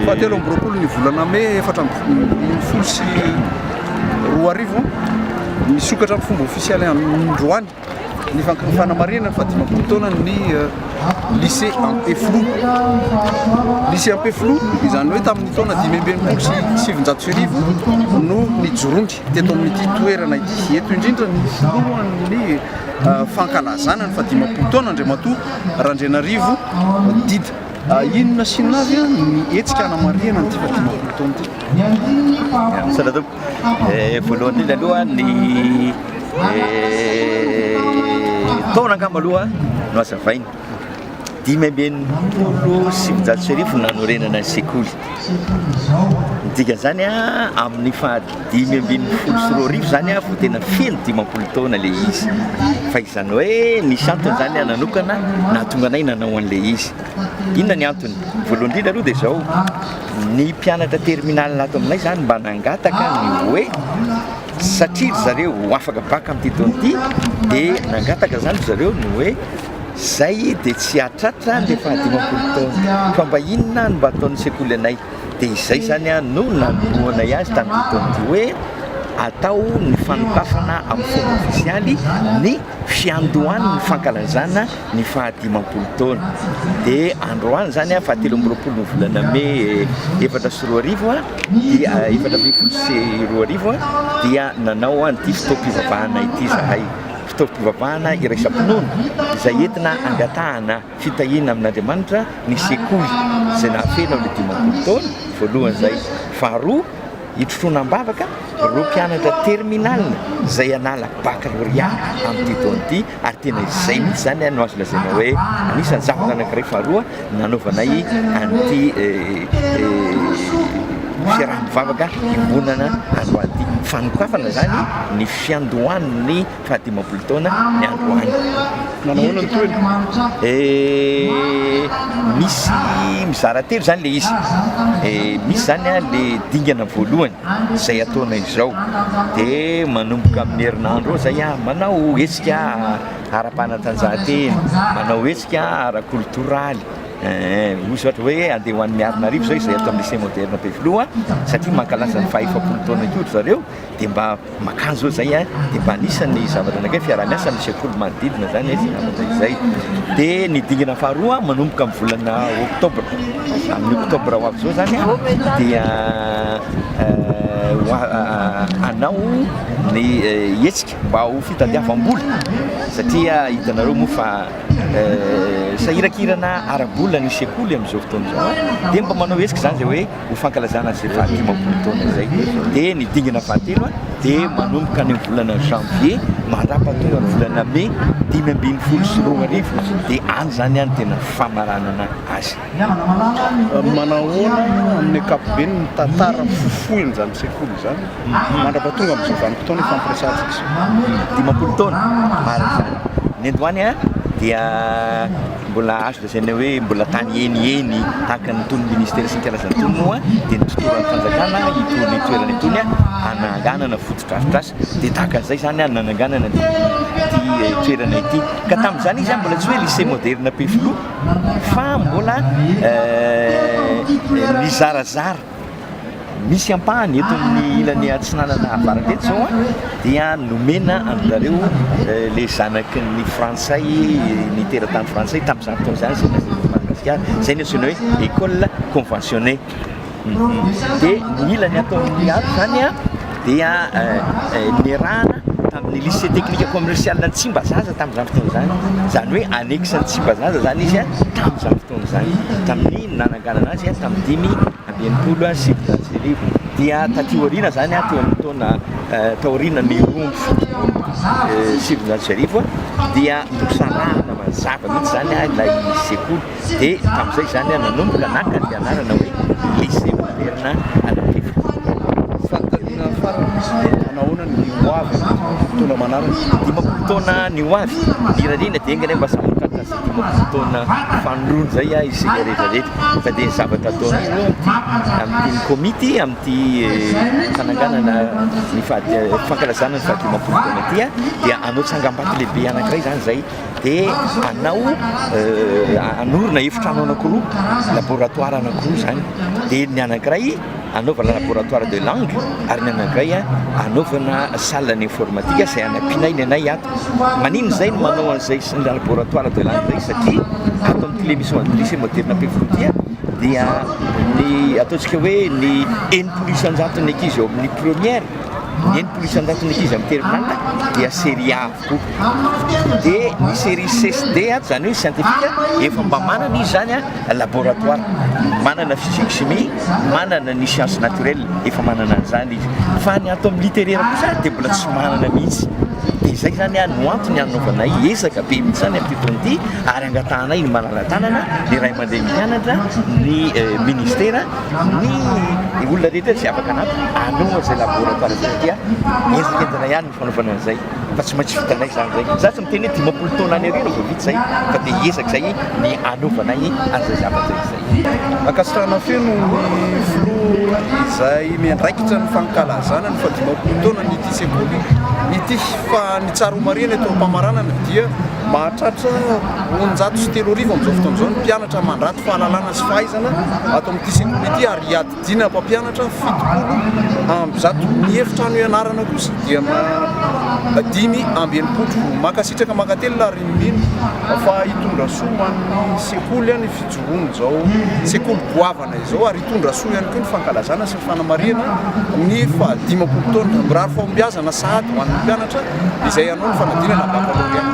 Fahatelo amby 20 ny volana mey 2014, misokatra amin'ny fomba ofisialy androany ny fanamarihana ny faha-50 taona ny lycée Ampefiloha. Lycée Ampefiloha izany hoe tamin'ny taona 1965 no nijorony teto amin'ity toerana ity. Eto indrindra ny filohan'ny fankalazana ny faha-50 taona, Andriamatoa Randrianarivo Dida. Inona sy inona avy ny hetsika anamarihana an'ity faha-50 taona ity? Misaotra tompoko. Voalohany indrindra aloha, ny taona angamba aloha no hazavaina. 1965 nanorenana ny sekoly. Ny dikan'izany amin'ny faha-2015 zany vao tena feno 50 taona le izy. Fa izany hoe nisy antony zany nanokana nahatonga anay nanao an'le izy. Inona ny antony? Voalohany indrindra aloha dia izao, ny mpianatra terminale ato aminay zany mba nangataka ny hoe, satria ry zareo ho afaka bac amin'ity taona ity, dia nangataka zany ry zareo ny hoe zay dia tsy hahatratra le faha-50 taona, fa mba inona no mba ataon'ny sekoly anay? Dia izay zany no nanombohanay azy tamin'ity taona ity, hoe atao ny fanokafana amin'ny fomba ofisialy ny fiandohan'ny fankalazana ny faha-50 taona. Dia androany zany faha-23 ny volana mey 2004 dia 2014 dia nanao an'ity fotoam-pivavahana ity zahay, fotoam-pivavahana iraisam-pinoana izay entina angatahana fitahiana amin'Andriamanitra ny sekoly izay nahafeno ilay 50 taona voalohany izay. Faharoa, hitrotroana am-bavaka ireo mpianatra terminale izay hanala baccalauréat amin'ity taona ity, ary tena izay mihitsy izany no azo lazaina hoe anisan'ny zavatra anankiray faharoa nanaovanay an'ity fiaraha-mivavaka iombonana androany ity. Fanokafana izany ny fiandohan'ny faha-50 taona ny androany. Manao ahoana ny tohiny? Misy mizara telo izany ilay izy. Misy izany le dingana voalohany izay ataonay izao, dia manomboka amin'ny herinandro eo izay manao hetsika ara-panatanjahantena, manao hetsika ara-koltoraly. Misy ohatra hoe andeha ho any Miarinarivo izao izay ato amin'ny lycée moderne Ampefiloha, satria mankalaza ny faha-40 taona koa ry zareo, dia mba makany zao zay dia mba anisan'ny zavatra anankiray fiaraha-miasa amin'ny sekoly manodidina zany izay zavatra izay. Dia ny dingana faharoa manomboka amin'ny volana oktobra, amin'ny oktobra ho avy izao zany dia hanao ny hetsika mba ho fitadiavam-bola, satria hitanareo moa fa sahirakirana ara-bola ny sekoly amin'izao fotoana izao, dia mba manao hetsika zany zay hoe ho fankalazana izay faha-50 taona izay. Dia ny dingana fahatelo dia manomboka any amin'ny volana janvier mandrapatonga ny volana mey 2015, dia any zany no tena famaranana azy. Manahoana amin'ny ankapobeny ny tantara fohifohin'izany sekoly izany mandrapatonga amin'izao vanim-potoana ifampiresahantsika izao? 50 taona marina izany. Ny androany dia mbola azo lazaina hoe mbola tany eny eny tahaka ny itony ministera sy ny karazany itony moa dia ny tontolon'ny fanjakana itony toerana itony hananganana fotodrafitrasa, dia tahaka an'izay zany nananganana ity toerana ity. Ka tamin'izany izy mbola tsy hoe lycée moderne Ampefiloha fa mbola nizarazara. Misy ampahany eto amin'ny ilany atsinanana avaratra eto izao dia nomena an-dry zareo le zanaky ny frantsay, ny teratany frantsay tamin'izany fotoana izany izay nandeha teto Madagasikara, izay no antsoina hoe école conventionnée. Dia ny ilany ato amin'ny ato izany dia niarahana tamin'ny lycée technique commercial an'i Tsimbazaza tamin'izany fotoana izany, izany hoe annexe an'i Tsimbazaza izany izy tamin'izany fotoana izany, tamin'ny nananganana azy tamin'ny 1965. Dia taty aoriana izany, teo amin'ny taona taorian'ny 1972 dia nosarahana mazava mihitsy izany ilay sekoly, dia tamin'izay izany nanomboka naka ny anarana hoe lycée moderne Ampefiloha. Fanontaniana farany, manahoana ny ho avy amin'ny taona manaraka? 50 taona ny ho avy, ny irariana dia enga anie mba samy ho tratra. hankalaza 50 taona fanindroany izay isika rehetra rehetra. Fa dia ny zavatra ataonay aloha amin'ity amin'ity ny komity amin'ity fananganana ny faha fankalazana ny fahadimampolo taona ity dia hanao tsangambato lehibe anankiray izany izay dia hanao hanorina efitrano anankiroa, laboratoire anankiroa izany. Dia ny anankiray hanaovana laboratoire de langue ary ny anankiray hanaovana salle ny informatique izay hanampianay ny anay ato. Maninona izay no manao an'izay laboratoire de langue izay satria ato amin'ity l'émission lycée moderne Ampefiloha ity dia ny ataontsika hoe ny 60% ny ankizy eo amin'ny première, ny 60% ny ankizy amin'ny terminale dia série A avokoa. Dia ny série C sy D ato izany hoe scientifique efa mba manana izy izany laboratoire, manana physique chimie, manana ny science naturelle, efa manana an'izany izy. Fa ny ato amin'ny littéraire kosa dia mbola tsy manana mihitsy. Dia izay izany no antony hanaovanay ezaka be mihitsy izany amin'ity taona ity ary angatahanay ny malala-tanana, ny ray aman-dreny mpianatra, ny ministera, ny olona rehetra izay afaka hanampy hanao an'izay laboratoire izay satria ezaka entina ihany ny fanaovana an'izay. Fa tsy maintsy vitanay izany izay. Za tsy miteny hoe 50 taona any aoriana vao vita izay fa dia hiezaka izay ny hanaovanay an'izay zavatra izay. Ankasitrahana feno ny filoha izay miandraikitra ny fankalazana ny fahadimampolo taonan'ity sekoly ity fa ny tsara ho marihina eto am-pamaranana dia mahatratra 3200 amin'izao fotoana izao ny mpianatra mandrato fahalalana sy fahaizana ato amin'ity sekoly ity ary hiady Dina mpampianatra 170. Ny efitrano ianarana kosa dia 65. Mankasitraka mankatelina ary mino fa hitondra soa ho an'ny sekoly ny fijoroan'izao sekoly goavana izao ary hitondra soa ihany koa ny fankalazana sy ny fanamarihana ny faha-50 taona. Mirary fahombiazana sahady ho an'ny mpianatra izay hanao ny fanadinana baccalauréat.